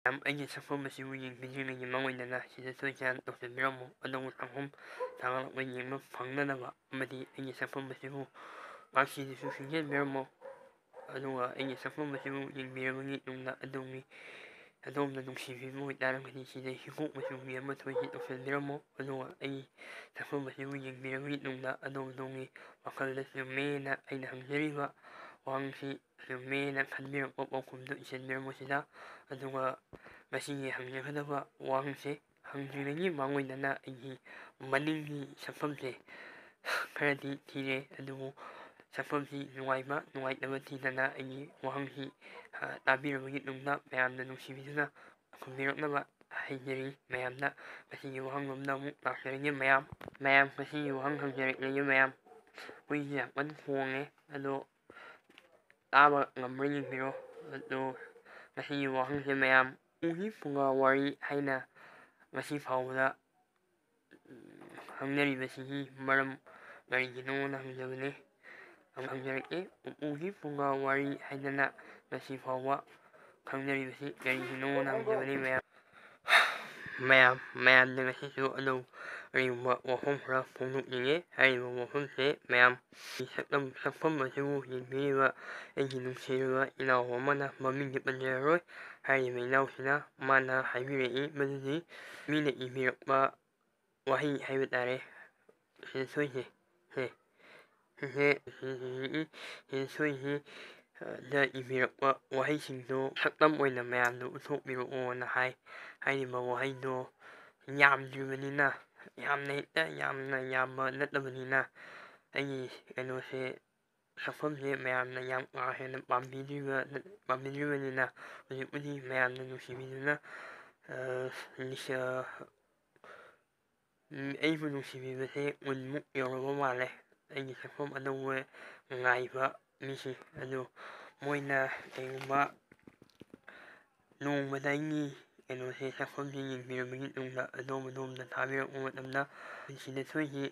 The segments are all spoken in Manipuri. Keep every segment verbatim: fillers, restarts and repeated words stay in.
ꯃꯌꯥꯝ, ꯑꯩꯒꯤ ꯁꯛꯐꯝ ꯑꯁꯤꯕꯨ ꯌꯦꯡꯕꯤꯗ꯭ꯔꯤꯉꯩꯒꯤ ꯃꯥꯡꯑꯣꯏꯅꯅ ꯁꯤꯗ ꯁꯣꯏ ꯆꯥꯟ ꯇꯧꯁꯤꯟꯕꯤꯔꯝꯃꯨ꯫ ꯑꯗꯣꯝꯒꯤ ꯁꯛꯐꯝ ꯊꯥꯒꯠꯂꯛꯄ ꯌꯦꯡꯕ ꯐꯪꯅꯅꯕ ꯑꯃꯗꯤ ꯑꯩꯒꯤ ꯁꯛꯐꯝ ꯑꯁꯤꯕꯨ ꯃꯥꯛꯁꯤꯗꯁꯨ ꯈꯪꯖꯤꯟꯕꯤꯔꯝꯃꯨ꯫ ꯑꯗꯨꯒ ꯑꯩꯒꯤ ꯁꯛꯐꯝ ꯑꯁꯤꯕꯨ ꯌꯦꯡꯕꯤꯔꯕꯒꯤ ꯇꯨꯡꯗ ꯑꯗꯣꯝꯒꯤ, ꯑꯗꯣꯝꯅ ꯅꯨꯡꯁꯤꯕꯤꯕ ꯑꯣꯏꯇꯥꯔꯒꯗꯤ ꯁꯤꯗ ꯍꯤꯒꯣꯛ ꯃꯆꯨꯒꯤ ꯑꯃ ꯊꯣꯛꯏꯁꯤ ꯇꯧꯁꯤꯟꯕꯤꯔꯝꯃꯨ꯫ ꯑꯗꯨꯒ ꯑꯩꯒꯤ ꯁꯛꯐꯝ ꯑꯁꯤꯕꯨ ꯌꯦꯡꯕꯤꯔꯕꯒꯤ ꯇꯨꯡꯗ ꯑꯗꯣꯝ ꯑꯗꯣꯝꯒꯤ ꯋꯥꯈꯜꯗ ꯆꯨꯝꯃꯦꯅ ꯑꯩꯅ ꯍꯪꯖꯔꯤꯕ ꯋꯥꯍꯪꯁꯤ ꯆꯨꯝꯃꯦꯅ ꯈꯟꯕꯤꯔꯛꯄ ꯄꯥꯎꯈꯨꯝꯗꯨ ꯏꯁꯤꯟꯕꯤꯔꯝꯃꯨ ꯁꯤꯗ꯫ ꯑꯗꯨꯒ ꯉꯁꯤꯒꯤ ꯍꯪꯖꯒꯗꯕ ꯋꯥꯍꯪꯁꯦ ꯍꯪꯗ꯭ꯔꯤꯉꯩꯒꯤ ꯃꯥꯡꯑꯣꯏꯅꯅ ꯑꯩꯒꯤ ꯃꯅꯤꯡꯒꯤ ꯁꯛꯐꯝꯁꯦ ꯈꯔꯗꯤ ꯊꯤꯔꯦ, ꯑꯗꯨꯕꯨ ꯁꯛꯐꯝꯁꯤ ꯅꯨꯡꯉꯥꯏꯕ ꯅꯨꯡꯉꯥꯏꯇꯕ ꯊꯤꯗꯅ ꯑꯩꯒꯤ ꯋꯥꯍꯪꯁꯤ, ꯑ, ꯇꯥꯕꯤꯔꯕꯒꯤ ꯇꯨꯡꯗ ꯃꯌꯥꯝꯅ ꯅꯨꯡꯁꯤꯕꯤꯗꯨꯅ ꯈꯨꯝꯕꯤꯔꯛꯅꯕ ꯍꯥꯏꯖꯔꯤ꯫ ꯃꯌꯥꯝꯅ ꯉꯁꯤꯒꯤ ꯋꯥꯍꯪꯂꯣꯝꯗ ꯑꯃꯨꯛ ꯂꯥꯛꯆꯔꯒꯦ ꯃꯌꯥꯝ꯫ ꯃꯌꯥꯝ, ꯉꯁꯤꯒꯤ ꯋꯥꯍꯪ ꯍꯪꯖꯔꯛꯂꯒꯦ ꯃꯌꯥꯝ꯫ ꯍꯨꯏꯁꯦ ꯌꯥꯝ ꯀꯟꯅ ꯈꯣꯡꯉꯦ, ꯑꯗꯣ ꯇꯥꯕ ꯉꯝꯕ꯭ꯔꯥ ꯌꯦꯡꯕꯤꯔꯣ꯫ ꯑꯗꯣ ꯉꯁꯤꯒꯤ ꯋꯥꯍꯪꯁꯦ ꯃꯌꯥꯝ, "ꯎꯄꯨꯒꯤ ꯐꯨꯡꯒꯥ ꯋꯥꯔꯤ" ꯍꯥꯏꯅ ꯉꯁꯤ ꯐꯥꯎꯕꯗ ꯈꯪꯅꯔꯤꯕꯁꯤꯒꯤ ꯃꯔꯝ ꯀꯔꯤꯒꯤꯅꯣꯅ ꯍꯪꯖꯕꯅꯤ꯫ ꯑꯃꯨꯛ ꯍꯪꯖꯔꯛꯀꯦ, "ꯎꯄꯨꯒꯤ ꯐꯨꯡꯒꯥ ꯋꯥꯔꯤ" ꯍꯥꯏꯗꯅ ꯉꯁꯤ ꯐꯥꯎꯕ ꯈꯪꯅꯔꯤꯕꯁꯤ ꯀꯔꯤꯒꯤꯅꯣꯅ ꯍꯪꯖꯕꯅꯤ ꯃꯌꯥꯝ꯫ ꯃꯌꯥꯝ, ꯃꯌꯥꯝꯅ ꯉꯁꯤꯁꯨ ꯑꯅꯧ-, ꯑꯔꯤꯕ ꯋꯥꯐꯝ ꯈꯔ ꯐꯣꯡꯗꯣꯛꯅꯤꯡꯉꯤ꯫ ꯍꯥꯏꯔꯤꯕ ꯋꯥꯐꯝꯁꯦ ꯃꯌꯥꯝ, ꯁꯛꯂꯝ-, ꯁꯛꯐꯝ ꯑꯁꯤꯕꯨ ꯌꯦꯡꯕꯤꯔꯤꯕ ꯑꯩꯒꯤ ꯅꯨꯡꯁꯤꯔꯕ ꯏꯅꯥꯎ ꯑꯃꯅ, ꯃꯃꯤꯡꯗꯤ ꯄꯟꯖꯔꯔꯣꯏ, ꯍꯥꯏꯔꯤꯕ ꯏꯅꯥꯎꯁꯤꯅ ꯃꯥꯅ ꯍꯥꯏꯕꯤꯔꯛꯏ ꯃꯗꯨꯗꯤ ꯃꯤꯅ ꯏꯕꯤꯔꯛꯄ ꯋꯥꯍꯩ ꯍꯥꯏꯕ ꯇꯥꯔꯦ꯫ ꯁꯤꯗ ꯁꯣꯏꯁꯦ꯫ ꯁꯦ꯫ ꯁꯤꯁꯦ, ꯁꯤ-, ꯁꯤ-, ꯁꯤ-, ꯁꯤꯗ ꯁꯣꯏꯁꯤ, ꯑ, ꯗ ꯏꯕꯤꯔꯛꯄ ꯋꯥꯍꯩꯁꯤꯡꯗꯣ ꯁꯛꯇꯝ ꯑꯣꯏꯅ ꯃꯌꯥꯝꯗ ꯎꯠꯊꯣꯛꯄꯤꯔꯛꯑꯣꯅ ꯍꯥꯏ꯫ ꯍꯥꯏꯔꯤꯕ ꯋꯥꯍꯩꯗꯣ ꯌꯥꯝꯗ꯭ꯔꯤꯕꯅꯤꯅ, ꯌꯥꯝꯅ ꯍꯦꯛꯇ ꯌꯥꯝꯅ ꯌꯥꯝꯕ ꯅꯠꯇꯕꯅꯤꯅ, ꯑꯩꯒꯤ ꯀꯩꯅꯣꯁꯦ, ꯁꯛꯐꯝꯁꯦ ꯃꯌꯥꯝꯅ ꯌꯥꯝ ꯀꯥ ꯍꯦꯟꯅ ꯄꯥꯝꯕꯤꯗ꯭ꯔꯤꯕ, ꯄꯥꯝꯕꯤꯗ꯭ꯔꯤꯕꯅꯤꯅ, ꯍꯧꯖꯤꯛꯄꯨꯗꯤ ꯃꯌꯥꯝꯅ ꯅꯨꯡꯁꯤꯕꯤꯗꯨꯅ, ꯑ, ꯅꯤꯁ-, ꯎꯝ, ꯑꯩꯕꯨ ꯅꯨꯡꯁꯤꯕꯤꯕꯁꯦ ꯎꯟꯃꯨꯛ ꯌꯧꯔꯕ ꯃꯥꯜꯂꯦ꯫ ꯑꯩꯒꯤ ꯁꯛꯐꯝ ꯑꯅꯧꯕ ꯉꯥꯏꯕ ꯃꯤꯁꯤꯡ ꯑꯗꯨ ꯃꯣꯏꯅ ꯀꯩꯒꯨꯝꯕ ꯅꯣꯡꯃꯗ ꯑꯩꯒꯤ ꯀꯩꯅꯣꯁꯦ, ꯁꯛꯐꯝꯁꯦ ꯌꯦꯡꯕꯤꯔꯕꯒꯤ ꯇꯨꯡꯗ ꯑꯗꯣꯝ ꯑꯗꯣꯝꯗ ꯊꯥꯕꯤꯔꯛꯄ ꯃꯇꯝꯗ, ꯄꯨꯟꯁꯤꯗ ꯁꯣꯏꯁꯤ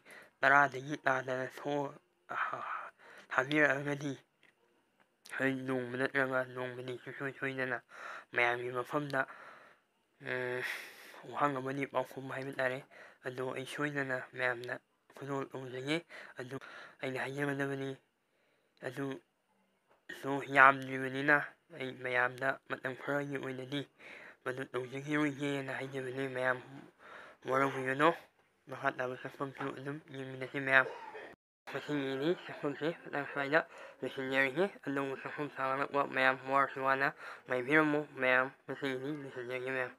ꯇꯔꯥꯗꯒꯤ ꯇꯥꯗꯅ ꯊꯣꯛꯑ-, ꯊꯥꯕꯤꯔꯛꯑꯒꯗꯤ ꯑꯩ ꯅꯣꯡꯃ ꯅꯠꯇ꯭ꯔꯒ ꯅꯣꯡꯃꯗꯤ ꯁꯨꯡꯁꯣꯏ ꯁꯣꯏꯗꯅ ꯃꯌꯥꯝꯒꯤ ꯃꯐꯝꯗ, ꯎꯝ, ꯋꯥꯍꯪ ꯑꯃꯗꯤ ꯄꯥꯎꯈꯨꯝ ꯍꯥꯏꯕ ꯇꯥꯔꯦ, ꯑꯗꯨ ꯑꯩ ꯁꯣꯏꯗꯅ ꯃꯌꯥꯝꯅ ꯈꯨꯗꯣꯜ ꯇꯧꯖꯒꯦ꯫ ꯑꯗꯨ ꯑꯩꯅ ꯍꯥꯏꯖꯒꯗꯕꯅꯤ꯫ ꯑꯗꯨ ꯁꯨ ꯌꯥꯝꯗ꯭ꯔꯤꯕꯅꯤꯅ ꯑꯩ ꯃꯌꯥꯝꯗ ꯃꯇꯝ ꯈꯔꯒꯤ ꯑꯣꯏꯅꯗꯤ ꯃꯗꯨ ꯇꯧꯖꯈꯤꯔꯣꯏꯒꯦꯅ ꯍꯥꯏꯖꯕꯅꯤ꯫ ꯃꯌꯥꯝ ꯋꯥꯔꯧꯕꯤꯒꯅꯨ꯫ ꯃꯈꯥ ꯇꯥꯕ ꯁꯛꯐꯝꯁꯨ ꯑꯗꯨꯝ ꯌꯦꯡꯃꯤꯟꯅꯁꯤ ꯃꯌꯥꯝ꯫ ꯉꯁꯤꯒꯤꯗꯤ ꯁꯛꯐꯝꯁꯤ ꯃꯇꯥꯡ ꯁ꯭ꯋꯥꯏꯗ ꯂꯣꯏꯁꯤꯟꯖꯔꯒꯦ꯫ ꯑꯅꯧꯕ ꯁꯛꯐꯝ ꯁꯥꯒꯠꯂꯛꯄ ꯃꯌꯥꯝ ꯋꯥꯔꯁꯨ ꯋꯥꯅ ꯉꯥꯏꯕꯤꯔꯝꯃꯨ ꯃꯌꯥꯝ꯫ ꯉꯁꯤꯒꯤꯗꯤ ꯂꯣꯏꯁꯤꯟꯖꯔꯒꯦ ꯃꯌꯥꯝ꯫